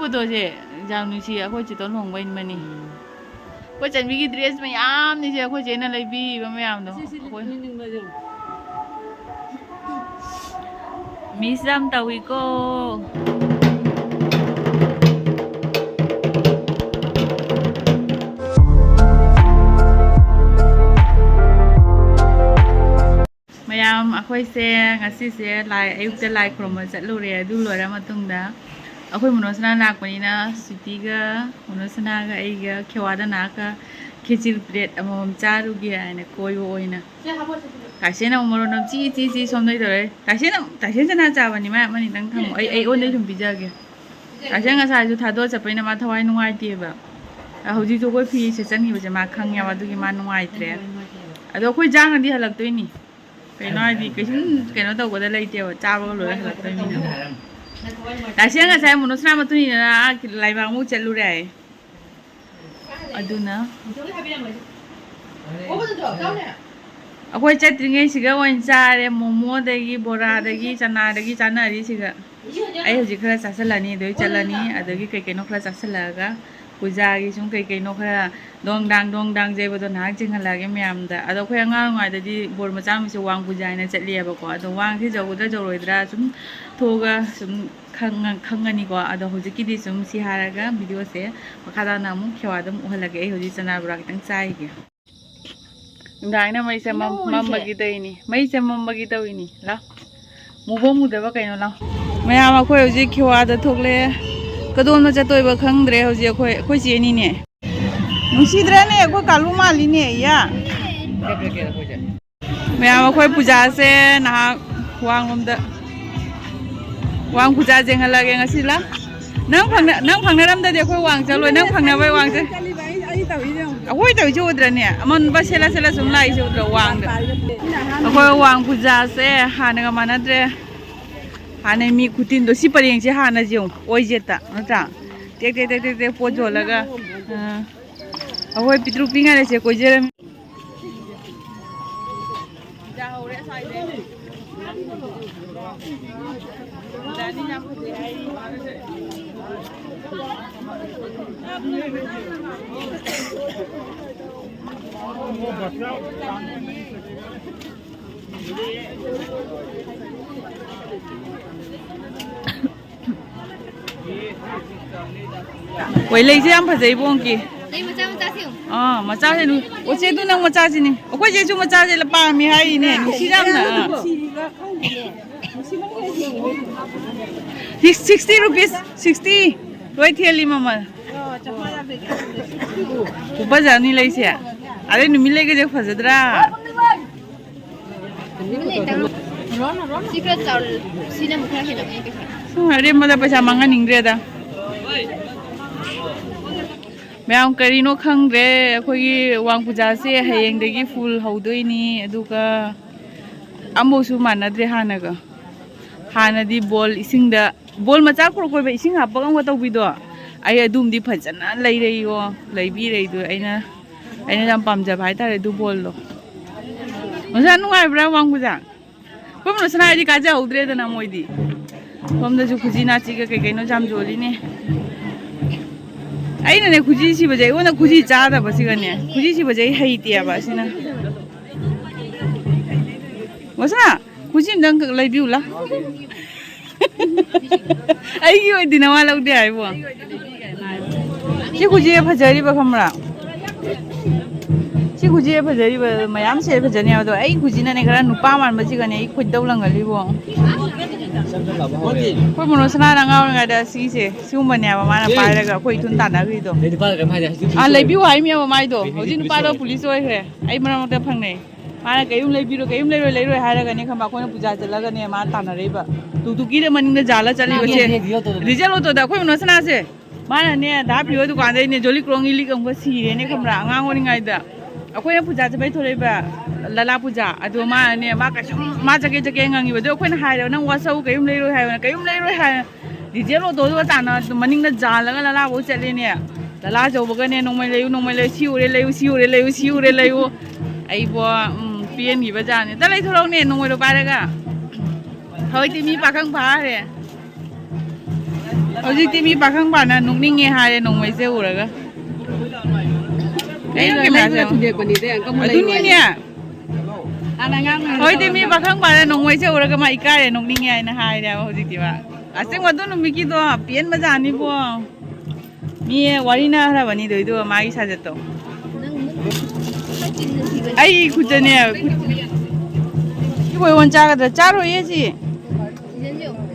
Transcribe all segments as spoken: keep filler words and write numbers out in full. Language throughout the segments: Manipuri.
ꯐꯣꯇꯣꯁꯦ ꯌꯥꯝ ꯅꯨꯡꯁꯤ꯫ ꯑꯩꯈꯣꯏ ꯆꯦꯇꯣꯟ ꯂꯨꯍꯣꯡꯕꯩ ꯃꯅꯤ꯫ ꯑꯩꯈꯣꯏ ꯆꯟꯕꯤꯒꯤ ꯗ꯭ꯔꯦꯁ ꯃꯌꯥꯝꯅꯤꯁꯦ, ꯑꯩꯈꯣꯏ ꯆꯦꯅ ꯂꯩꯕꯤꯕ ꯃꯌꯥꯝꯗꯣ꯫ ꯑꯩꯈꯣꯏ ꯃꯤꯁ ꯌꯥꯝ ꯇꯧꯏꯀꯣ꯫ ꯃꯌꯥꯝ, ꯑꯩꯈꯣꯏꯁꯦ ꯉꯁꯤꯁꯦ ꯂꯥꯏ, ꯑꯌꯨꯛꯇ ꯂꯥꯏ ꯈꯨꯔꯨꯝꯕ ꯆꯠꯂꯨꯔꯦ꯫ ꯑꯗꯨ ꯂꯣꯏꯔ ꯃꯇꯨꯡꯗ ꯑꯩꯈꯣꯏ ꯃꯣꯅꯣꯁꯅꯥ ꯂꯥꯛꯄꯅꯤꯅ ꯁ꯭ꯋꯤꯇꯤꯒ ꯃꯣꯅꯣꯁꯅꯥꯒ ꯑꯩꯒ ꯈꯦꯋꯥꯗ ꯅꯍꯥꯛꯀ ꯈꯦꯆꯤ ꯄ꯭ꯂꯦꯠ ꯑꯃꯃꯝ ꯆꯥꯔꯨꯒꯦ ꯍꯥꯏꯅ ꯀꯣꯏꯕ ꯑꯣꯏꯅ꯫ ꯇꯥꯏꯁꯦꯟ ꯑꯃꯨꯛ ꯃꯔꯣꯟ ꯑꯃ ꯆꯤ ꯆꯤ ꯆꯤ ꯁꯣꯝꯗꯩ ꯇꯧꯔꯦ꯫ ꯇꯥꯏꯁꯦꯟ ꯑꯃꯨꯛ, ꯇꯥꯏꯁꯦꯟ ꯆꯅꯥ ꯆꯥꯕꯅꯤ, ꯃꯥ ꯑꯃꯅꯤꯇꯪ ꯊꯝꯃꯣ꯫ ꯑꯩ, ꯑꯩꯉꯣꯟꯗꯩ ꯁꯨꯝ ꯄꯤꯖꯒꯦ꯫ ꯇꯥꯏꯁꯦꯟ ꯉꯁꯥꯏꯁꯨ ꯊꯥꯗꯣꯛꯑ ꯆꯠꯄꯅꯤꯅ ꯃꯥ ꯊꯋꯥꯏ ꯅꯨꯡꯉꯥꯏꯇꯦꯕ꯫ ꯑ, ꯍꯧꯖꯤꯛꯁꯨ ꯑꯩꯈꯣꯏ ꯐꯤ ꯁꯦꯠꯆꯟꯈꯤꯕꯁꯦ ꯃꯥ ꯈꯪꯉꯦꯕ, ꯑꯗꯨꯒꯤ ꯃꯥ ꯅꯨꯡꯉꯥꯏꯇ꯭ꯔꯦ꯫ ꯑꯗꯣ ꯑꯩꯈꯣꯏ ꯆꯥꯡꯅꯗꯤ ꯍꯜꯂꯛꯇꯣꯏꯅꯤ꯫ ꯀꯩꯅꯣ ꯍꯥꯏꯗꯤ ꯀꯩꯁꯨꯝ ꯀꯩꯅꯣ ꯇꯧꯒꯗ ꯂꯩꯇꯦꯕ, ꯆꯥꯕꯒ ꯂꯣꯏꯔ ꯍꯜꯂꯛꯇꯣꯏꯅꯤꯅ꯫ ꯇꯥꯏꯁꯦꯟ ꯉꯁꯥꯏ ꯃꯣꯅꯣꯁꯅꯥ ꯃꯇꯨꯡ ꯏꯟꯅ ꯑꯥ ꯂꯥꯏꯃꯥꯡꯃꯨꯛ ꯆꯠꯂꯨꯔꯦ ꯍꯥꯏ꯫ ꯑꯗꯨꯅ ꯑꯩꯈꯣꯏ ꯆꯠꯇ꯭ꯔꯤꯉꯩꯁꯤꯒ ꯑꯣꯏꯅ ꯆꯥꯔꯦ, ꯃꯣꯃꯣꯗꯒꯤ, ꯕꯣꯔꯥꯗꯒꯤ, ꯆꯅꯥꯗꯒꯤ ꯆꯥꯅꯔꯤꯁꯤꯒ꯫ ꯑꯩ ꯍꯧꯖꯤꯛ ꯈꯔ ꯆꯥꯁꯤꯜꯂꯅꯤ, ꯑꯗꯩ ꯆꯠꯂꯅꯤ, ꯑꯗꯒꯤ ꯀꯩ ꯀꯩꯅꯣ ꯈꯔ ꯆꯥꯁꯤꯜꯂꯛꯑꯒ ꯄꯨꯖꯥꯒꯤ ꯁꯨꯝ ꯀꯩ ꯀꯩꯅꯣ ꯈꯔ ꯗꯣꯡ ꯗꯥꯡ ꯗꯣꯡ ꯗꯥꯡ ꯌꯩꯕꯗꯣ ꯉꯥꯏꯍꯥꯛ ꯆꯦꯡꯍꯜꯂꯛꯑꯒꯦ ꯃꯌꯥꯝꯗ꯫ ꯑꯗꯣ ꯑꯩꯈꯣꯏ ꯑꯉꯥꯡ ꯑꯣꯏꯔꯤꯉꯩꯗꯗꯤ ꯕꯣꯔ ꯃꯆꯥ ꯑꯃꯁꯨ ꯋꯥꯡ ꯄꯨꯖꯥ ꯍꯥꯏꯅ ꯆꯠꯂꯤꯑꯕꯀꯣ꯫ ꯑꯗꯣ ꯋꯥꯡꯁꯤ ꯌꯧꯒꯗ꯭ꯔꯥ ꯌꯧꯔꯣꯏꯗ꯭ꯔꯥ ꯁꯨꯝ ꯊꯣꯛꯑꯒ ꯁꯨꯝ ꯈꯪꯉ-, ꯈꯪꯉꯅꯤꯀꯣ꯫ ꯑꯗꯣ ꯍꯧꯖꯤꯛꯀꯤꯗꯤ ꯁꯨꯝ ꯁꯤ ꯍꯥꯏꯔꯒ ꯚꯤꯗꯤꯑꯣꯁꯦ ꯃꯈꯥ ꯇꯥꯅ ꯑꯃꯨꯛ ꯈꯦꯋꯥꯗ ꯑꯃꯨꯛ ꯎꯍꯜꯂꯒꯦ꯫ ꯑꯩ ꯍꯧꯖꯤꯛ ꯆꯅꯥ ꯕꯣꯔꯥ ꯈꯤꯇꯪ ꯆꯥꯏꯒꯦ꯫ ꯅꯨꯡꯗꯥꯡꯅ ꯃꯩꯁꯦ ꯃꯝ-, ꯃꯝꯕꯒꯤ ꯇꯧꯔꯤꯅꯤ꯫ ꯃꯩꯁꯦ ꯃꯝꯕꯒꯤ ꯇꯧꯔꯤꯅꯤ꯫ ꯂꯥꯎ꯫ ꯃꯨꯕ ꯃꯨꯗꯕ ꯀꯩꯅꯣ ꯂꯥꯎ꯫ ꯃꯌꯥꯝ ꯑꯩꯈꯣꯏ ꯍꯧꯖꯤꯛ ꯈꯦꯋꯥꯗ ꯊꯣꯛꯂꯛꯑꯦ꯫ ꯀꯗꯣꯝꯗ ꯆꯠꯇꯣꯏꯕ ꯈꯪꯗ꯭ꯔꯦ ꯍꯧꯖꯤꯛ ꯑꯩꯈꯣꯏ, ꯑꯩꯈꯣꯏ ꯆꯦꯅꯤꯅꯦ꯫ ꯅꯨꯡꯁꯤꯗ꯭ꯔꯅꯦ? ꯑꯩꯈꯣꯏ ꯀꯥꯂꯨ ꯃꯥꯜꯂꯤꯅꯦ, ꯏꯌꯥ꯫ ꯃꯌꯥꯝ ꯑꯩꯈꯣꯏ ꯄꯨꯖꯥꯁꯦ ꯅꯍꯥꯛ ꯋꯥꯡꯂꯣꯝꯗ, ꯋꯥꯡ ꯄꯨꯖꯥ ꯌꯦꯡꯍꯜꯂꯒꯦ ꯉꯁꯤ꯫ ꯂꯥ, ꯅꯪ ꯐꯪꯅ-, ꯅꯪ ꯐꯪꯅꯔꯝꯗꯗꯤ ꯑꯩꯈꯣꯏ ꯋꯥꯡ ꯆꯠꯂꯣꯏ, ꯅꯪ ꯐꯪꯅꯕꯩ ꯋꯥꯡ ꯆꯠ-, ꯑꯩꯈꯣꯏ ꯇꯧꯔꯤꯁꯦ ꯎꯗ꯭ꯔꯅꯦ? ꯑꯃꯟꯕ ꯁꯦꯠꯂ ꯁꯦꯠꯂ ꯁꯨꯝ ꯂꯥꯛꯏꯁꯦ ꯎꯗ꯭ꯔꯣ? ꯋꯥꯡꯗ꯫ ꯑꯩꯈꯣꯏ ꯋꯥꯡ ꯄꯨꯖꯥꯁꯦ ꯍꯥꯟꯅꯒ ꯃꯥꯟꯅꯗ꯭ꯔꯦ꯫ ꯍꯥꯟꯅꯩ ꯃꯤ ꯈꯨꯇꯤꯟꯗꯣ, ꯁꯤ ꯄꯔꯦꯡꯁꯦ ꯍꯥꯟꯅ ꯌꯦꯡꯉꯨ, ꯑꯣꯏꯖꯦꯠꯇ ꯅꯠꯇ꯭ꯔꯥ? ꯇꯦꯛ ꯇꯦꯛ ꯇꯦꯛ ꯇꯦꯛ ꯇꯦꯛ ꯄꯣꯠ ꯌꯣꯜꯂꯒ꯫ ꯑ, ꯑꯩꯈꯣꯏ ꯄꯤꯇ꯭ꯔꯨ ꯄꯤꯛꯉꯥꯏꯗꯁꯦ ꯀꯣꯏꯖꯔꯝꯃꯤ꯫ ꯄꯨꯖꯥ ꯍꯧꯔꯦ ꯑꯁ꯭ꯋꯥꯏꯗꯩ꯫ ꯄꯨꯖꯥꯅꯤ ꯌꯥꯝ ꯐꯖꯩ ꯍꯥꯏꯔꯤ꯫ ꯍꯣꯏ, ꯂꯩꯁꯦ ꯌꯥꯝ ꯐꯖꯩ ꯏꯕꯣꯡꯒꯤ꯫ ꯂꯩ ꯃꯆꯥ ꯃꯆꯥꯁꯦ ꯌꯦꯡꯉꯨ꯫ ꯑꯥ, ꯃꯆꯥꯁꯦ ꯅꯨ-, ꯑꯣ, ꯆꯦ, ꯑꯗꯨ ꯅꯪ ꯃꯆꯥꯁꯤꯅꯤ꯫ ꯑꯩꯈꯣꯏ ꯆꯦꯁꯨ ꯃꯆꯥꯁꯦ ꯄꯥꯝꯃꯤ ꯍꯥꯏꯔꯤꯅꯦ꯫ ꯅꯨꯡꯁꯤꯗ ꯌꯥꯝꯅ꯫ ꯑꯥ꯫ Six-, sixty rupees, sixty꯫ ꯂꯣꯏ ꯊꯦꯜꯂꯤ ꯃꯃꯜ꯫ ꯐꯖꯅꯤ ꯂꯩꯁꯦ꯫ ꯑꯗꯩ ꯅꯨꯃꯤꯠ ꯂꯩꯒꯁꯦ ꯐꯖꯗ꯭ꯔꯥ? ꯁꯤ ꯈꯔ ꯆꯥꯎ-, ꯁꯤꯅ ꯑꯃꯨꯛ ꯈꯔ ꯍꯦꯜꯂꯝꯒꯅꯤ ꯄꯩꯁꯥ꯫ ꯎꯝ, ꯑꯔꯦꯝꯕꯗ ꯄꯩꯁꯥ ꯃꯥꯡꯍꯟꯅꯤꯡꯗ꯭ꯔꯦꯗ꯫ ꯃꯌꯥꯝ, ꯀꯔꯤꯅꯣ ꯈꯪꯗ꯭ꯔꯦ, ꯑꯩꯈꯣꯏꯒꯤ ꯋꯥꯡ ꯄꯨꯖꯥꯁꯦ ꯍꯌꯦꯡꯗꯒꯤ full ꯍꯧꯗꯣꯏꯅꯤ꯫ ꯑꯗꯨꯒ ꯑꯃꯐꯧꯁꯨ ꯃꯥꯟꯅꯗ꯭ꯔꯦ ꯍꯥꯟꯅꯒ꯫ ꯍꯥꯟꯅꯗꯤ ꯕꯣꯜ ꯏꯁꯤꯡꯗ, ꯕꯣꯜ ꯃꯆꯥ ꯈꯨꯔ ꯈꯣꯏꯕ ꯏꯁꯤꯡ ꯍꯥꯞꯄꯒ ꯑꯃꯒ ꯇꯧꯕꯤꯗꯣ, ꯑꯩ ꯑꯗꯨꯝꯗꯤ ꯐꯖꯅ ꯂꯩꯔꯛꯏꯀꯣ, ꯂꯩꯕꯤꯔꯛꯏꯗꯣ ꯑꯩꯅ, ꯑꯩꯅ ꯌꯥꯝ ꯄꯥꯝꯖꯕ ꯍꯥꯏꯇꯥꯔꯦ ꯑꯗꯨ ꯕꯣꯜꯗꯣ꯫ ꯃꯁꯥ ꯅꯨꯡꯉꯥꯏꯕ꯭ꯔꯥ, ꯋꯥꯡ ꯄꯨꯖꯥ? ꯑꯩꯈꯣꯏ ꯃꯅꯣꯁꯅꯥ ꯍꯥꯏꯗꯤ ꯀꯥꯖꯍꯧꯗ꯭ꯔꯦꯗꯅ ꯃꯣꯏꯗꯤ꯫ ꯁꯣꯝꯗꯁꯨ ꯈꯨꯖꯤ ꯅꯥꯆꯤꯒ ꯀꯩ ꯀꯩꯅꯣ ꯌꯥꯝ ꯌꯣꯜꯂꯤꯅꯦ꯫ ꯑꯩꯅꯅꯦ ꯈꯨꯖꯤ ꯁꯤꯕꯁꯦ, ꯑꯩꯉꯣꯟꯗ ꯈꯨꯖꯤ ꯆꯥꯗꯕꯁꯤꯒꯅꯦ, ꯈꯨꯖꯤ ꯁꯤꯕꯁꯦ ꯑꯩ ꯍꯩꯇꯦꯕ ꯑꯁꯤꯅ꯫ ꯃꯣꯁꯅꯥ, ꯈꯨꯖꯤ ꯑꯝꯇꯪ ꯂꯩꯕꯤꯌꯨꯂꯥ꯫ ꯑꯩꯒꯤ ꯑꯣꯏꯗꯤ ꯅꯋꯥ ꯂꯧꯗꯦ ꯍꯥꯏꯕꯣ꯫ ꯁꯤ ꯈꯨꯖꯤ ꯐꯖꯔꯤꯕ ꯈꯪꯕ꯭ꯔꯥ? ꯁꯤ ꯈꯨꯖꯤ ꯐꯖꯔꯤꯕ ꯃꯌꯥꯝꯁꯦ ꯐꯖꯅꯤ ꯍꯥꯏꯕꯗꯣ, ꯑꯩ ꯈꯨꯖꯤꯅꯅꯦ ꯈꯔ ꯅꯨꯄꯥ ꯃꯥꯟꯕꯁꯤꯒꯅꯦ ꯑꯩ ꯈꯣꯏꯗꯧ ꯂꯪꯒꯜꯂꯤꯕꯣ꯫ ꯑꯩꯈꯣꯏ ꯃꯣꯅꯣꯁꯅꯥꯅ ꯑꯉꯥꯡ ꯑꯣꯏꯔꯤꯉꯩꯗ ꯁꯤꯁꯦ, ꯁꯤꯒꯨꯝꯕꯅꯦꯕ ꯃꯥꯅ ꯄꯥꯏꯔꯒ ꯑꯩꯈꯣꯏ ꯏꯊꯨꯟ ꯇꯥꯟꯅꯈ꯭ꯔꯤꯗꯣ꯫ ꯑꯥ, ꯂꯩꯕꯤꯌꯨ ꯍꯥꯏꯃꯦꯕ ꯃꯥꯏꯗꯣ꯫ ꯍꯧꯖꯤꯛ ꯅꯨꯄꯥꯗꯣ ꯄꯨꯂꯤꯁ ꯑꯣꯏꯈ꯭ꯔꯦ꯫ ꯑꯩ ꯃꯔꯛ ꯃꯔꯛꯇ ꯐꯪꯅꯩ꯫ ꯃꯥꯅ ꯀꯩꯌꯨꯝ ꯂꯩꯕꯤꯔꯣ, ꯀꯩꯌꯨꯝ ꯂꯩꯔꯣꯏ, ꯂꯩꯔꯣꯏ ꯍꯥꯏꯔꯒꯅꯦ ꯈꯪꯕ, ꯑꯩꯈꯣꯏꯅ ꯄꯨꯖꯥ ꯆꯠꯂꯒꯅꯦ ꯃꯥ ꯇꯥꯟꯅꯔꯛꯏꯕ꯫ ꯇꯨ ꯇꯨꯀꯤꯗ ꯃꯅꯤꯡꯗ ꯖꯥꯜꯂ ꯆꯠꯂꯤꯕꯁꯦ꯫ ꯔꯤꯖꯜ ꯑꯣꯇꯣꯗ ꯑꯩꯈꯣꯏ ꯃꯅꯣꯁꯅꯥꯁꯦ꯫ ꯃꯥꯅꯅꯦ ꯗꯥ ꯄꯤꯌꯣ ꯗꯨꯀꯥꯟꯗꯩꯅꯦ ꯖꯣꯂꯤ ꯀ꯭ꯔꯣꯡꯒꯤ ꯂꯤꯛ ꯑꯃꯒ ꯁꯤꯔꯦꯅꯦ ꯈꯪꯕ꯭ꯔꯥ, ꯑꯉꯥꯡ ꯑꯣꯏꯔꯤꯉꯩꯗ꯫ ꯑꯩꯈꯣꯏꯅ ꯄꯨꯖꯥ ꯆꯠꯄꯩ ꯊꯣꯛꯂꯛꯏꯕ ꯂꯂꯥ ꯄꯨꯖꯥ꯫ ꯑꯗꯣ ꯃꯥꯅꯅꯦ, ꯃꯥ ꯀꯩꯁꯨꯝ, ꯃꯥ ꯆꯠꯀꯦ ꯆꯠꯀꯦ ꯉꯪꯉꯤꯕ꯫ ꯑꯗꯣ ꯑꯩꯈꯣꯏꯅ ꯍꯥꯏꯔꯦꯕ, "ꯅꯪ ꯋꯥꯁꯧ, ꯀꯩꯌꯨꯝ ꯂꯩꯔꯣꯏ" ꯍꯥꯏꯕꯅ, "ꯀꯩꯌꯨꯝ ꯂꯩꯔꯣꯏ" ꯍꯥꯏ꯫ ꯗꯤꯖꯦ ꯑꯣꯇꯣꯗꯨꯒ ꯇꯥꯟꯅ ꯃꯅꯤꯡꯗ ꯖꯥꯜꯂꯒ ꯂꯂꯥꯐꯧ ꯆꯠꯂꯦꯅꯦ꯫ ꯂꯂꯥ ꯑꯆꯧꯕꯒꯅꯦ, "ꯅꯣꯡꯃꯩ ꯂꯩꯌꯨ, ꯅꯣꯡꯃꯩ ꯂꯩꯌꯨ, ꯁꯤ ꯎꯔꯦ ꯂꯩꯌꯨ, ꯁꯤ ꯎꯔꯦ ꯂꯩꯌꯨ, ꯁꯤ ꯎꯔꯦ ꯂꯩꯌꯨ"꯫ ꯑꯩꯕꯣ, ꯎꯝ, ꯄꯦꯟꯈꯤꯕ ꯖꯥꯠꯅꯤ꯫ ꯑꯝꯇ ꯂꯩꯊꯣꯔꯛꯎꯅꯦ, ꯅꯣꯡꯃꯩꯗꯣ ꯄꯥꯏꯔꯒ꯫ ꯍꯧꯖꯤꯛꯇꯤ ꯃꯤ ꯄꯥꯈꯪ ꯐꯥꯈ꯭ꯔꯦ꯫ ꯍꯧꯖꯤꯛꯇꯤ ꯃꯤ ꯄꯥꯈꯪ ꯄꯥꯅ ꯅꯣꯛꯅꯤꯡꯉꯦ ꯍꯥꯏꯔꯦ ꯅꯣꯡꯃꯩꯁꯦ ꯎꯔꯒ꯫ ꯀꯩꯅꯣ ꯂꯩꯕ ꯀꯦꯃꯦꯔꯥꯁꯦ ꯂꯩꯕ ꯌꯦꯡꯉꯣ꯫ ꯊꯨꯗꯦꯛꯄꯅꯤꯗ, ꯀꯃꯨꯛ ꯂꯩꯌꯨ ꯑꯗꯨꯅꯤꯅꯦ꯫ ꯍꯥꯏꯅꯣ? ꯍꯥꯟꯅ ꯑꯉꯥꯡ ꯑꯣꯏꯔꯤꯉꯩꯗ ꯍꯧꯖꯤꯛꯇꯤ ꯃꯤ ꯇꯧꯔꯝꯕ꯫ ꯄꯥꯈꯪ ꯐꯥꯅ ꯅꯣꯡꯃꯩꯁꯦ ꯎꯔꯒ ꯃꯥ ꯏꯀꯥꯏꯔꯦ, ꯅꯣꯛꯅꯤꯡꯉꯦ ꯍꯥꯏꯅ ꯍꯥꯏꯔꯦꯕ ꯍꯧꯖꯤꯛꯇꯤ ꯃꯥ꯫ ꯑꯁꯦꯡꯕ ꯑꯗꯨ ꯅꯨꯃꯤꯠꯀꯤꯗꯣ ꯄꯦꯟꯕꯖꯥꯠꯅꯤꯕꯣ꯫ ꯃꯤ ꯋꯥꯔꯤ ꯅꯥꯈ꯭ꯔꯕꯅꯤꯗꯣ ꯑꯗꯨꯒ ꯃꯥꯒꯤ ꯁꯥꯖꯠꯇꯣ꯫ ꯑꯩ ꯈꯨꯠꯇꯅꯦ꯫ ꯁꯤꯕꯨ ꯑꯩꯉꯣꯟꯗ ꯆꯥꯒꯗ꯭ꯔꯥ? ꯆꯥꯔꯣꯏꯌꯦ ꯁꯤ꯫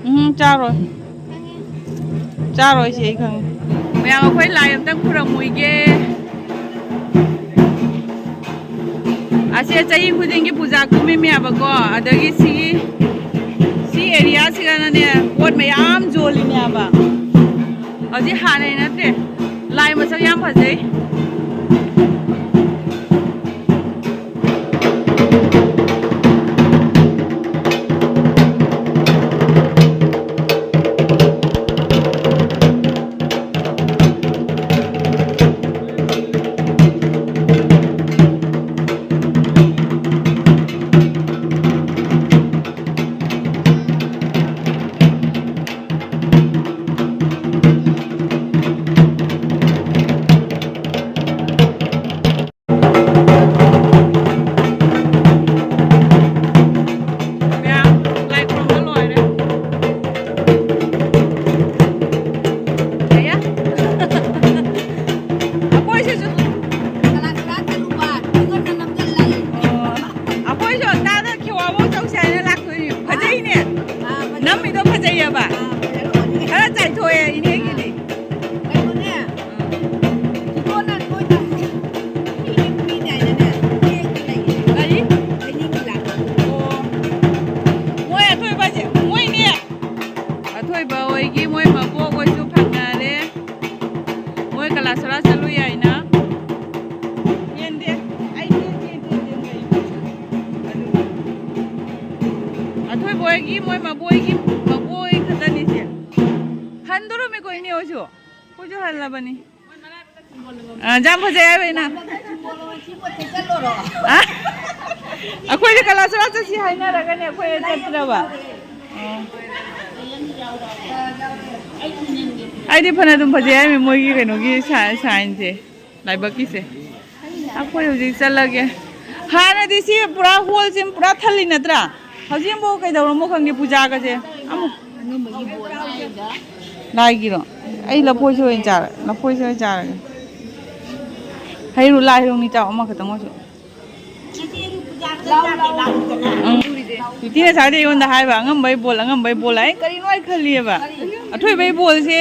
ꯎꯝ, ꯆꯥꯔꯣꯏ꯫ ꯆꯥꯔꯣꯏ ꯁꯤ ꯑꯩ ꯈꯪꯉꯦ꯫ ꯃꯌꯥꯝ ꯑꯩꯈꯣꯏ ꯂꯥꯏ ꯑꯝꯇꯪ ꯈꯨꯔꯝꯃꯨꯏꯒꯦ꯫ ꯑꯁꯦ ꯆꯍꯤ ꯈꯨꯗꯤꯡꯒꯤ ꯄꯨꯖꯥ ꯀꯨꯝꯃꯤꯃꯦꯕꯀꯣ, ꯑꯗꯒꯤ ꯁꯤꯒꯤ, ꯁꯤ ꯑꯦꯔꯤꯌꯥꯁꯤꯗꯅꯅꯦ ꯄꯣꯠ ꯃꯌꯥꯝ ꯌꯣꯜꯂꯤꯅꯦꯕ꯫ ꯍꯧꯖꯤꯛ ꯍꯥꯟꯅꯩ ꯅꯠꯇ꯭ꯔꯦ, ꯂꯥꯏ ꯃꯁꯛ ꯌꯥꯝ ꯐꯖꯩ꯫ ꯃꯌꯥꯝ ꯂꯥꯏ ꯈꯨꯔꯨꯝꯕ ꯂꯣꯏꯔꯦ꯫ ꯑꯌꯥ꯫ ꯑꯩꯈꯣꯏꯁꯤꯁꯨ꯫ ꯀꯅꯥ ꯀꯅꯥ ꯆꯠꯂꯨꯕ? ꯐꯤꯒꯔꯅ ꯅꯝꯖꯜꯂꯦ꯫ ꯑꯣ꯫ ꯑꯩꯈꯣꯏꯁꯨ ꯍꯞꯇꯥꯗ ꯈꯦꯋꯥꯕꯧ ꯆꯧꯁꯦ ꯍꯥꯏꯅ ꯂꯥꯛꯇꯣꯏꯅꯤ꯫ ꯐꯖꯩꯅꯦ꯫ ꯑꯥ, ꯐꯖꯩ꯫ ꯅꯝꯃꯤꯗꯣ ꯐꯖꯩꯌꯦꯕ꯫ ꯑꯥ, ꯐꯖꯔꯝꯒꯅꯤ꯫ ꯈꯔ ꯆꯥꯏꯊꯣꯛꯑꯦ ꯏꯅꯦꯒꯤꯗꯤ꯫ ꯀꯩꯅꯣꯅꯦ, ꯏꯕꯣꯅ ꯅꯣꯏꯗ ꯄꯤꯅꯤ ꯄꯤꯅꯤ ꯍꯥꯏꯅꯅꯦ, ꯆꯦꯡꯗ ꯂꯩꯌꯦ꯫ ꯀꯔꯤ? ꯂꯩꯅꯤꯡꯉꯤꯔꯥ? ꯑꯣ꯫ ꯃꯣꯏ ꯑꯊꯣꯏꯕꯁꯦ, ꯃꯣꯏꯅꯦ꯫ ꯑꯊꯣꯏꯕ ꯍꯣꯏꯒꯤ ꯃꯣꯏ ꯃꯕꯣꯛ ꯍꯣꯏꯁꯨ ꯐꯪꯅꯔꯦ꯫ ꯃꯣꯏ ꯀꯂꯥꯁꯣꯔꯥ ꯆꯠꯂꯨ ꯌꯥꯏꯅ꯫ ꯌꯦꯟꯗꯦ꯫ ꯑꯩ ꯆꯦꯟ, ꯆꯦꯟ, ꯆꯦꯟ, ꯆꯦꯟ ꯂꯩ꯫ ꯑꯗꯨ ꯑꯊꯣꯏꯕ ꯍꯣꯏꯒꯤ ꯃꯣꯏ ꯃꯕꯣꯏꯒꯤ ꯃꯕꯣꯏ ꯈꯛꯇꯅꯤꯁꯦ꯫ ꯍꯟꯗꯣꯔꯝꯃꯤꯀꯣ ꯏꯅꯦ ꯍꯣꯏꯁꯨ꯫ ꯑꯩꯈꯣꯏꯁꯨ ꯍꯜꯂꯕꯅꯤ꯫ ꯑ, ꯌꯥꯝ ꯐꯖꯩ ꯍꯥꯏꯕ ꯑꯩꯅ꯫ ꯑ? ꯑꯩꯈꯣꯏꯗꯤ ꯀꯂꯥꯁꯣꯔꯥ ꯆꯠꯁꯤ ꯍꯥꯏꯅꯔꯒꯅꯦ ꯑꯩꯈꯣꯏ ꯆꯠꯇ꯭ꯔꯕ꯫ ꯑꯣ꯫ ꯑꯩꯗꯤ ꯐꯅ ꯑꯗꯨꯝ ꯐꯖꯩ ꯍꯥꯏꯔꯝꯃꯤ ꯃꯣꯏꯒꯤ ꯀꯩꯅꯣꯒꯤ ꯁꯥ-, ꯁꯥꯏꯟꯁꯦ, ꯂꯥꯏꯕꯛꯀꯤꯁꯦ꯫ ꯑꯩꯈꯣꯏ ꯍꯧꯖꯤꯛ ꯆꯠꯂꯒꯦ꯫ ꯍꯥꯟꯅꯗꯤ ꯁꯤ ꯄꯨꯔꯥ ꯍꯣꯜꯁꯦ ꯄꯨꯔꯥ ꯊꯜꯂꯤ ꯅꯠꯇ꯭ꯔꯥ? ꯍꯧꯖꯤꯛ ꯑꯃꯨꯛ ꯀꯩꯗꯧꯔꯝꯃꯣ ꯈꯪꯗꯦ ꯄꯨꯖꯥꯒꯁꯦ꯫ ꯑꯃꯨꯛ ꯂꯥꯏꯒꯤꯔꯣ? ꯑꯩ ꯂꯐꯣꯏꯁꯦ ꯑꯣꯏꯅ ꯆꯥꯔꯦ, ꯂꯐꯣꯏꯁꯦ ꯑꯣꯏꯅ ꯆꯥꯔꯒꯦ꯫ ꯍꯩꯔꯨ, ꯂꯥꯏ ꯍꯩꯔꯨꯅꯤ ꯆꯥꯎ ꯑꯃꯈꯛꯇꯪ ꯑꯣꯏꯁꯨ꯫ ꯎꯝ꯫ ꯁꯨꯇꯤ ꯉꯁꯥꯏꯗꯩ ꯑꯩꯉꯣꯟꯗ ꯍꯥꯏꯕ, "ꯑꯉꯝꯕꯩ ꯕꯣꯜ, ꯑꯉꯝꯕꯩ ꯕꯣꯜ" ꯍꯥꯏ꯫ ꯀꯔꯤꯅꯣ ꯑꯩ ꯈꯜꯂꯤꯑꯕ? ꯑꯊꯣꯏꯕꯩ ꯕꯣꯜꯁꯦ,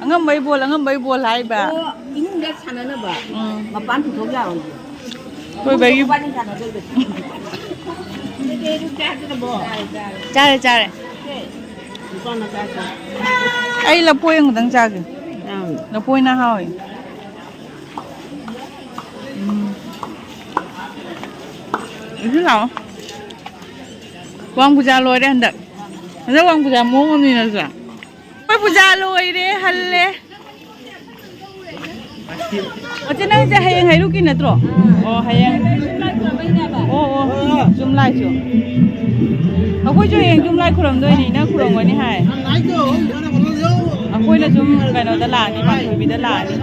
ꯑꯉꯝꯕꯩ ꯕꯣꯜ, ꯑꯉꯝꯕꯩ ꯕꯣꯜ ꯍꯥꯏꯕ꯫ ꯑꯣ, ꯏꯃꯨꯡꯗ ꯁꯥꯟꯅꯅꯕ? ꯎꯝ꯫ ꯃꯄꯥꯟ ꯄꯨꯊꯣꯛ ꯌꯥꯔꯣꯏ꯫ ꯑꯊꯣꯏꯕꯒꯤ ꯏꯕꯥꯅꯤ ꯁꯥꯟꯅꯗꯣꯏꯕ꯫ ꯆꯥꯔꯦ, ꯆꯥꯔꯦ꯫ ꯅꯨꯄꯥ ꯃꯆꯥꯁꯦ꯫ ꯑꯩ ꯂꯐꯣꯏ ꯑꯃꯈꯛꯇꯪ ꯆꯥꯒꯦ꯫ ꯑꯪ꯫ ꯂꯐꯣꯏꯅ ꯍꯥꯎꯋꯦ꯫ ꯎꯝ꯫ ꯑꯗꯨ ꯂꯥꯛꯑꯣ꯫ ꯋꯥꯡ ꯄꯨꯖꯥ ꯂꯣꯏꯔꯦ ꯍꯟꯗꯛ꯫ ꯍꯟꯗꯛ ꯋꯥꯡ ꯄꯨꯖꯥ ꯃꯑꯣꯡ ꯑꯃꯅꯤ ꯅꯠꯇ꯭ꯔꯥ? ꯑꯩꯈꯣꯏ ꯄꯨꯖꯥ ꯂꯣꯏꯔꯦ, ꯍꯜꯂꯦ꯫ ꯑꯣ, ꯆꯦ, ꯅꯪꯁꯦ ꯍꯌꯦꯡ ꯍꯩꯔꯨꯛꯀꯤ ꯅꯠꯇ꯭ꯔꯣ? ꯑꯣ, ꯍꯌꯦꯡ꯫ ꯑꯣ, ꯑꯣ, ꯆꯨꯝꯂꯥꯏꯁꯨ꯫ ꯑꯩꯈꯣꯏꯁꯨ ꯍꯌꯦꯡ ꯆꯨꯝꯂꯥꯏ ꯈꯨꯔꯝꯗꯣꯏꯅꯤ, ꯅꯪ ꯈꯨꯔꯝꯒꯅꯤ ꯍꯥꯏ꯫ ꯑꯩꯈꯣꯏꯅ ꯁꯨꯝ ꯀꯩꯅꯣꯗ ꯂꯥꯛꯑꯅꯤ, ꯄꯥꯟꯊꯣꯏꯕꯤꯗ ꯂꯥꯛꯑꯅꯤ꯫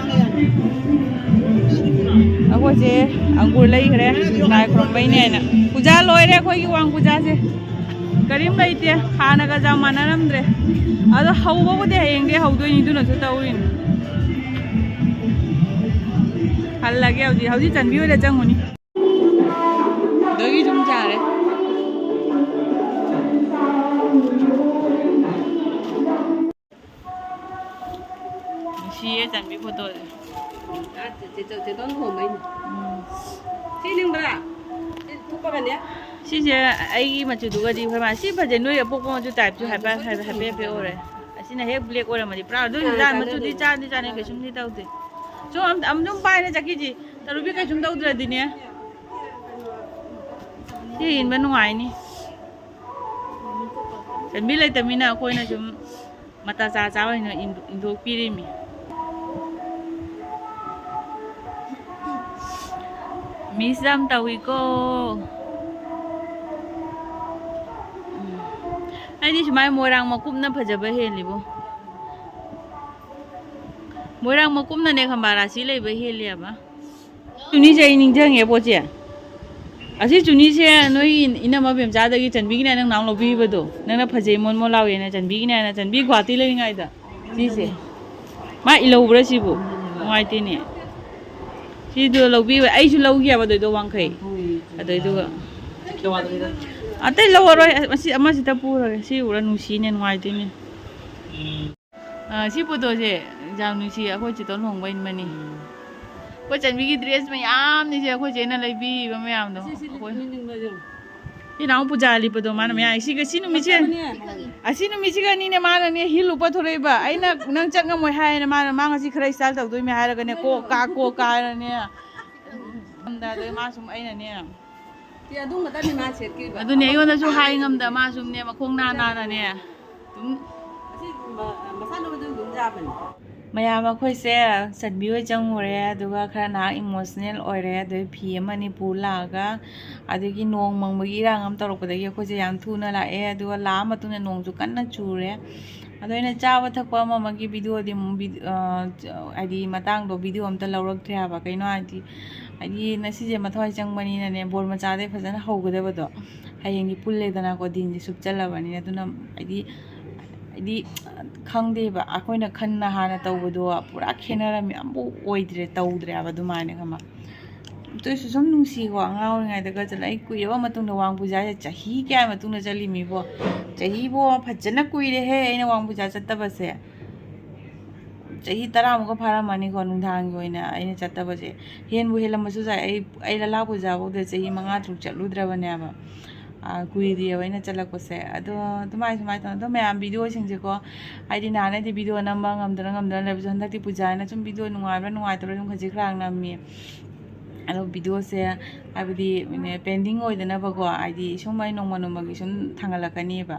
ꯑꯩꯈꯣꯏꯁꯦ ꯑꯪꯒꯨꯔ ꯂꯩꯈ꯭ꯔꯦ, ꯂꯥꯏ ꯈꯨꯔꯨꯝꯕꯩꯅꯦꯅ꯫ ꯄꯨꯖꯥ ꯂꯣꯏꯔꯦ ꯑꯩꯈꯣꯏꯒꯤ ꯋꯥꯡ ꯄꯨꯖꯥꯁꯦ꯫ ꯀꯔꯤꯝ ꯂꯩꯇꯦ, ꯍꯥꯟꯅꯒ ꯌꯥꯝ ꯃꯥꯟꯅꯔꯝꯗ꯭ꯔꯦ꯫ ꯑꯗꯣ ꯍꯧꯕꯕꯨꯗꯤ ꯍꯌꯦꯡꯗꯤ ꯍꯧꯗꯣꯏꯅꯤ, ꯑꯗꯨꯅꯁꯨ ꯇꯧꯔꯤꯅꯤ꯫ ꯍꯜꯂꯒꯦ ꯍꯧꯖꯤꯛ, ꯍꯧꯖꯤꯛ ꯆꯟꯕꯤ ꯍꯣꯏꯗ ꯆꯪꯉꯨꯅꯤ꯫ ꯑꯗꯒꯤ ꯁꯨꯝ ꯆꯥꯔꯦ꯫ ꯅꯨꯡꯁꯤꯌꯦ ꯆꯟꯕꯤ ꯐꯣꯇꯣꯁꯦ꯫ ꯑꯥ, ꯆꯦ-, ꯆꯦ-, ꯆꯦꯇꯣꯟ ꯂꯨꯍꯣꯡꯕꯩꯅꯦ꯫ ꯎꯝ꯫ ꯁꯤ ꯅꯤꯡꯕ꯭ꯔꯥ? ꯁꯤ ꯊꯨꯞꯄꯒꯅꯦ꯫ ꯁꯤꯁꯦ ꯑꯩꯒꯤ ꯃꯆꯨꯗꯨꯒꯗꯤ ꯈꯔ ꯃꯥꯟꯅꯩ꯫ ꯁꯤ ꯐꯖꯩ, ꯅꯣꯏ ꯑꯄꯣꯛꯄ ꯃꯆꯨ typeꯁꯨ ꯍꯥꯏꯐꯦꯠ, ꯍꯥꯏꯐꯦꯠ, ꯍꯥꯏꯐꯦꯠ ꯍꯦꯛ black ꯑꯣꯏꯔꯝꯃꯗꯤ ꯄꯨꯔꯥ ꯑꯗꯨ ꯑꯥ, ꯂꯥꯏ ꯃꯆꯨꯗꯤ ꯆꯥꯟꯅꯗꯣꯏꯅꯤ꯫ ꯆꯥꯅꯤ ꯆꯥꯅꯤ, ꯀꯩꯁꯨꯝꯗꯤ ꯇꯧꯗꯦ꯫ ꯁꯨꯝ ꯑꯝ-, ꯑꯃꯨꯛ ꯁꯨꯝ ꯄꯥꯏꯅꯦ ꯆꯠꯈꯤꯁꯤ꯫ ꯇꯔꯨꯕꯤ ꯀꯩꯁꯨꯝ ꯇꯧꯗ꯭ꯔꯗꯤꯅꯦ꯫ ꯁꯤ ꯏꯟꯕ ꯅꯨꯡꯉꯥꯏꯅꯤ꯫ ꯆꯟꯕꯤ ꯂꯩꯇꯃꯤꯅ ꯑꯩꯈꯣꯏꯅ ꯁꯨꯝ ꯃꯇꯥ ꯆꯥ ꯆꯥ ꯑꯣꯏꯅ ꯏꯟ-, ꯏꯟꯊꯣꯛꯄꯤꯔꯤꯃꯤ꯫ Miss ꯌꯥꯝ ꯇꯧꯏꯀꯣ꯫ ꯎꯝ꯫ ꯑꯩꯗꯤ ꯁꯨꯃꯥꯏꯅ ꯃꯣꯏꯔꯥꯡ ꯃꯀꯨꯞꯅ ꯐꯖꯕ ꯍꯦꯜꯂꯤꯕꯣ꯫ ꯃꯣꯏꯔꯥꯡ ꯃꯀꯨꯝꯅꯅꯦ ꯈꯝꯕꯥ ꯔꯥꯁꯤ ꯂꯩꯕ ꯍꯦꯜꯂꯦꯕ꯫ ꯆꯨꯅꯤꯁꯦ ꯑꯩ ꯅꯤꯡꯁꯤꯡꯉꯦ ꯄꯣꯠꯁꯦ꯫ ꯑꯁꯤ ꯆꯨꯅꯤꯁꯦ ꯅꯣꯏ ꯏꯅꯝꯃ ꯕꯦꯝꯆꯥꯗꯒꯤ ꯆꯟꯕꯤꯒꯤꯅꯦ ꯅꯪ ꯅꯍꯥꯟ ꯂꯧꯕꯤꯕꯗꯣ꯫ ꯅꯪꯅ ꯐꯖꯩ ꯃꯣꯟ ꯃꯣꯟ ꯂꯥꯎꯋꯦꯅ ꯆꯟꯕꯤꯒꯤꯅꯦꯅ ꯆꯟꯕꯤ ꯒꯨꯍꯥꯇꯤ ꯂꯩꯔꯤꯉꯩꯗ꯫ ꯁꯤꯁꯦ꯫ ꯃꯥ ꯏꯜꯍꯧꯕ꯭ꯔꯥ ꯁꯤꯕꯨ? ꯅꯨꯡꯉꯥꯏꯇꯦꯅꯦ꯫ ꯁꯤꯗꯣ ꯂꯧꯕꯤꯕ ꯑꯩꯁꯨ ꯂꯧꯈꯤꯑꯕ ꯑꯗꯨꯏꯗꯣ ꯋꯥꯡꯈꯩ꯫ ꯑꯗꯨꯏꯗꯨꯒ ꯑꯇꯩ ꯂꯧꯔꯔꯣꯏ꯫ ꯃꯁꯤ ꯑꯃꯁꯤꯗ ꯄꯨꯔꯒꯦ꯫ ꯁꯤ ꯎꯔ ꯅꯨꯡꯁꯤꯅꯦ, ꯅꯨꯡꯉꯥꯏꯇꯦꯅꯦ꯫ ꯑ, ꯁꯤ ꯐꯣꯇꯣꯁꯦ ꯌꯥꯝ ꯅꯨꯡꯁꯤ, ꯑꯩꯈꯣꯏ ꯆꯦꯇꯣꯟ ꯂꯨꯍꯣꯡꯕꯩ ꯃꯅꯤ꯫ ꯑꯩꯈꯣꯏ ꯆꯟꯕꯤꯒꯤ ꯗ꯭ꯔꯦꯁ ꯃꯌꯥꯝꯅꯤꯁꯦ ꯑꯩꯈꯣꯏ ꯆꯦꯅ ꯂꯩꯕꯤꯕ ꯃꯌꯥꯝꯗꯣ꯫ ꯑꯩꯈꯣꯏ ꯏꯅꯥꯎ ꯄꯨꯖꯥ ꯂꯤꯠꯄꯗꯣ ꯃꯥꯅ ꯃꯌꯥꯝ ꯁꯤꯒ ꯁꯤ ꯅꯨꯃꯤꯠꯁꯦ꯫ ꯑꯁꯤ ꯅꯨꯃꯤꯠꯁꯤꯒꯅꯤꯅꯦ ꯃꯥꯅꯅꯦ ꯍꯤꯜ ꯎꯞꯄ ꯊꯣꯔꯛꯏꯕ꯫ ꯑꯩꯅ ꯅꯪ ꯆꯠ ꯉꯝꯃꯣꯏ ꯍꯥꯏꯌꯦꯅ ꯃꯥꯅ ꯃꯥ ꯉꯁꯤ ꯈꯔ ꯏꯁꯇꯥꯏꯜ ꯇꯧꯗꯣꯏꯅꯦ ꯍꯥꯏꯔꯒꯅꯦ ꯀꯣꯛ ꯀꯥ ꯀꯣꯛ ꯀꯥ ꯍꯥꯏꯔꯅꯦ꯫ ꯉꯝꯗꯗꯣꯏ ꯃꯥ ꯁꯨꯝ ꯑꯩꯅꯅꯦ꯫ ꯁꯤ ꯑꯗꯨꯝꯕꯇꯅꯤ ꯃꯥ ꯁꯦꯠꯀꯦꯕ꯫ ꯑꯗꯨꯅꯦ ꯑꯩꯉꯣꯟꯗꯁꯨ ꯍꯥꯏ ꯉꯝꯗ ꯃꯥ ꯁꯨꯝꯅꯦ ꯃꯈꯣꯡ ꯅꯥ ꯅꯥꯅꯅꯦ ꯑꯗꯨꯝ꯫ ꯑꯁꯤ ꯃ-, ꯃꯁꯥꯅ ꯑꯗꯨꯝ ꯑꯗꯨꯝ ꯌꯥꯕꯅꯤ꯫ ꯃꯌꯥꯝ ꯑꯩꯈꯣꯏꯁꯦ ꯆꯟꯕꯤ ꯍꯣꯏ ꯆꯪꯉꯨꯔꯦ, ꯑꯗꯨꯒ ꯈꯔ ꯉꯥꯏꯍꯥꯛ ꯏꯃꯣꯁꯅꯦꯜ ꯑꯣꯏꯔꯦ, ꯑꯗꯨꯒꯤ ꯐꯤ ꯑꯃ ꯑꯅꯤ ꯄꯨ ꯂꯥꯛꯑꯒ, ꯑꯗꯒꯤ ꯅꯣꯡ ꯃꯪꯕꯒꯤ ꯏꯔꯥꯡ ꯑꯃ ꯇꯧꯔꯛꯄꯗꯒꯤ ꯑꯩꯈꯣꯏꯁꯦ ꯌꯥꯝ ꯊꯨꯅ ꯂꯥꯛꯑꯦ, ꯑꯗꯨꯒ ꯂꯥꯛꯑ ꯃꯇꯨꯡꯗ ꯅꯣꯡꯁꯨ ꯀꯟꯅ ꯆꯨꯔꯦ꯫ ꯑꯗꯣ ꯑꯩꯅ ꯆꯥꯕ ꯊꯛꯄ ꯑꯃ ꯑꯃꯒꯤ ꯚꯤꯗꯤꯑꯣꯗꯤ ꯑꯃꯨꯛ ꯚꯤ-, ꯑ, ꯍꯥꯏꯗꯤ ꯃꯇꯥꯡꯗꯣ ꯚꯤꯗꯤꯑꯣ ꯑꯝꯇ ꯂꯧꯔꯛꯇ꯭ꯔꯦ ꯍꯥꯏꯕ꯫ ꯀꯩꯅꯣ ꯍꯥꯏꯗꯤ, ꯍꯥꯏꯗꯤ ꯉꯁꯤꯁꯦ ꯃꯊ꯭ꯋꯥꯏ ꯆꯪꯕꯅꯤꯅꯅꯦ, ꯕꯣꯔ ꯃꯆꯥꯗꯩ ꯐꯖꯅ ꯍꯧꯒꯗꯕꯗꯣ ꯍꯌꯦꯡꯗꯤ ꯄꯨꯜꯂꯦꯗꯅꯀꯣ, ꯗꯤꯟꯁꯦ ꯁꯨꯞꯆꯜꯂꯕꯅꯤꯅ꯫ ꯑꯗꯨꯅ ꯍꯥꯏꯗꯤ, ꯍꯥꯏꯗꯤ ꯈꯪꯗꯦꯕ, ꯑꯩꯈꯣꯏꯅ ꯈꯟꯅ ꯍꯥꯟꯅ ꯇꯧꯕꯗꯣ ꯄꯨꯔꯥ ꯈꯦꯠꯅꯔꯝꯃꯤ, ꯑꯝꯐꯥꯎ ꯑꯣꯏꯗ꯭ꯔꯦ, ꯇꯧꯗ꯭ꯔꯦ ꯍꯥꯏꯕ ꯑꯗꯨꯃꯥꯏꯅ ꯈꯪꯕ꯫ ꯑꯗꯨ ꯑꯣꯏꯔꯁꯨ ꯁꯨꯝ ꯅꯨꯡꯁꯤꯀꯣ, ꯑꯉꯥꯡ ꯑꯣꯏꯔꯤꯉꯩꯗꯒ ꯆꯠꯂ-, ꯑꯩ ꯀꯨꯏꯔꯕ ꯃꯇꯨꯡꯗ ꯋꯥꯡ ꯄꯨꯖꯥ ꯍꯥꯏꯁꯦ ꯆꯍꯤ ꯀꯌꯥꯒꯤ ꯃꯇꯨꯡꯗ ꯆꯠꯂꯤꯃꯤꯕꯣ? ꯆꯍꯤꯕꯣ ꯐꯖꯅ ꯀꯨꯏꯔꯦꯍꯦ ꯑꯩꯅ ꯋꯥꯡ ꯄꯨꯖꯥ ꯆꯠꯇꯕꯁꯦ꯫ ꯆꯍꯤ ꯇꯔꯥꯃꯨꯛꯀ ꯐꯥꯔꯝꯃꯅꯤꯀꯣ ꯅꯨꯡꯗꯥꯡꯒꯤ ꯑꯣꯏꯅ ꯑꯩꯅ ꯆꯠꯇꯕꯁꯦ꯫ ꯍꯦꯟꯕꯨ ꯍꯦꯜꯂꯝꯕꯁꯨ ꯌꯥꯏ꯫ ꯑꯩ, ꯑꯩ ꯂꯂꯥ ꯄꯨꯖꯥꯐꯧꯗ ꯆꯍꯤ ꯃꯉꯥ ꯇꯔꯨꯛ ꯆꯠꯂꯨꯗ꯭ꯔꯕꯅꯦꯕ꯫ ꯑꯥ, ꯀꯨꯏꯔꯦꯕ ꯑꯩꯅ ꯆꯠꯂꯛꯄꯁꯦ꯫ ꯑꯗꯣ ꯑꯗꯨꯃꯥꯏ ꯁꯨꯃꯥꯏꯅ ꯇꯧꯅ ꯑꯗꯣ ꯃꯌꯥꯝ ꯚꯤꯗꯤꯑꯣꯁꯤꯡꯁꯦꯀꯣ, ꯍꯥꯏꯗꯤ ꯅꯍꯥꯟꯅꯗꯤ ꯚꯤꯗꯤꯑꯣ ꯅꯝꯕ ꯉꯝꯗꯅ ꯉꯝꯗꯅ ꯂꯩꯕꯁꯨ ꯍꯟꯗꯛꯇꯤ ꯄꯨꯖꯥꯅ ꯁꯨꯝ ꯚꯤꯗꯤꯑꯣ ꯅꯨꯡꯉꯥꯏꯕ꯭ꯔꯥ ꯅꯨꯡꯉꯥꯏꯇꯕ꯭ꯔꯥ ꯁꯨꯝ ꯈꯖꯤꯛ ꯈꯔ ꯅꯝꯃꯤ꯫ ꯑꯗꯣ ꯚꯤꯗꯤꯑꯣꯁꯦ ꯍꯥꯏꯕꯗꯤ ꯄꯦꯟꯗꯤꯡ ꯑꯣꯏꯗꯅꯕꯀꯣ, ꯍꯥꯏꯗꯤ ꯁꯨꯝ ꯑꯩ ꯅꯣꯡꯃ ꯅꯣꯡꯃꯒꯤ ꯁꯨꯝ ꯊꯥꯡꯒꯠꯂꯛꯀꯅꯤꯕ꯫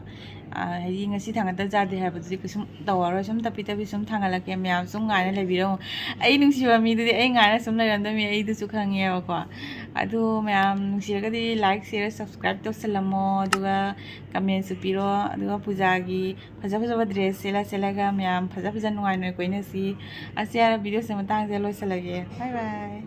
ꯑꯥ, ꯍꯥꯏꯗꯤ ꯉꯁꯤ ꯊꯥꯡꯒꯠꯇ ꯌꯥꯗꯦ ꯍꯥꯏꯕꯗꯨꯗꯤ ꯀꯩꯁꯨꯝ ꯇꯧꯔꯔꯣꯏ꯫ ꯁꯨꯝ ꯇꯞꯄꯤ ꯇꯞꯄꯤ ꯁꯨꯝ ꯊꯥꯡꯒꯠꯂꯛꯀꯦ꯫ ꯃꯌꯥꯝ ꯁꯨꯝ ꯉꯥꯏꯅ ꯂꯩꯕꯤꯔꯝꯃꯣ꯫ ꯑꯩ ꯅꯨꯡꯁꯤꯕ ꯃꯤꯗꯨꯗꯤ ꯑꯩ ꯉꯥꯏꯅ ꯁꯨꯝ ꯂꯩꯔꯝꯗꯣꯏꯅꯤ, ꯑꯩꯗꯨꯁꯨ ꯈꯪꯉꯦꯕꯀꯣ꯫ ꯑꯗꯨ ꯃꯌꯥꯝ ꯅꯨꯡꯁꯤꯔꯒꯗꯤ like, share, subscribe ꯇꯧꯁꯜꯂꯝꯃꯣ, ꯑꯗꯨꯒ comment ꯁꯨ ꯄꯤꯔꯣ, ꯑꯗꯨꯒ ꯄꯨꯖꯥꯒꯤ ꯐꯖ ꯐꯖꯕ dress ꯁꯦꯠꯂ ꯆꯠꯂꯒ ꯃꯌꯥꯝ ꯐꯖ ꯐꯖ ꯅꯨꯡꯉꯥꯏ ꯅꯨꯡꯉꯥꯏ ꯀꯣꯏꯅꯁꯤ꯫ ꯑꯁꯤ ꯍꯥꯏꯔ video ꯁꯦ ꯃꯇꯥꯡꯁꯤꯗ ꯂꯣꯏꯁꯤꯜꯂꯒꯦ꯫ Bye bye꯫